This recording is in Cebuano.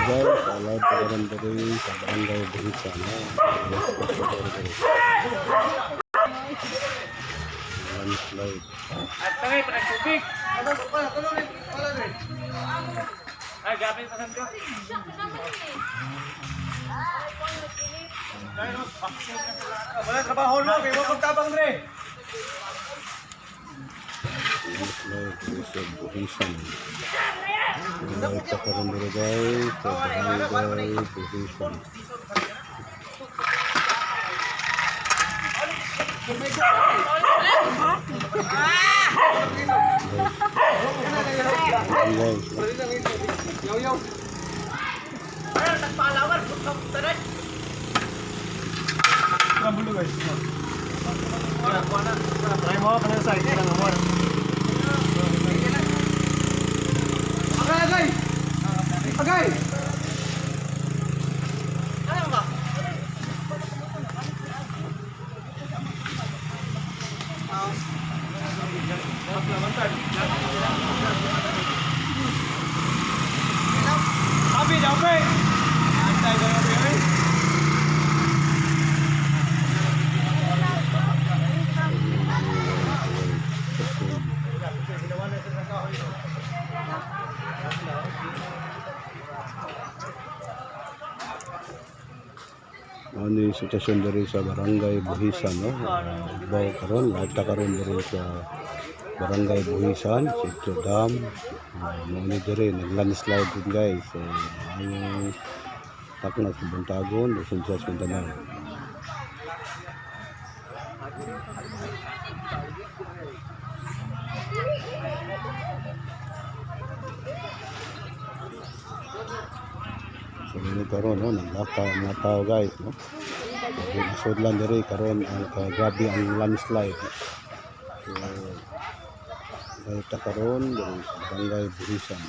Guys, live pa karon diri sa Barangay Buhisan, no? Diri. Landslide. At tagay, panagtubig. Ay, gabi pa ko. Wala trabaho no, kay wa tabang dre. Landslide diri sa Buhisan. Live pa karon diri, guys, sa Barangay Buhisan. Ayan, guys. Rambulo, guys. Try mo ka na sa ikin ang amor. Agay, agay. Agay. Abi, abi. Antay kayo, abi. Ano yung sitwasyon diri sa Barangay Buhisan, no? Ugbaw karon, live ta karon diri sa Barangay Buhisan, Sitio Dam. Mao ni diri naglandslide din, guys. So, ang takna sa Buntagon, Luzon, Visayas, Mindanao. So ini karon, no, naglakaw ang mga tao, guys, no. Grabe nasudlan diri karon ang grabe ang landslide. So live ta karon diri sa Barangay Buhisan.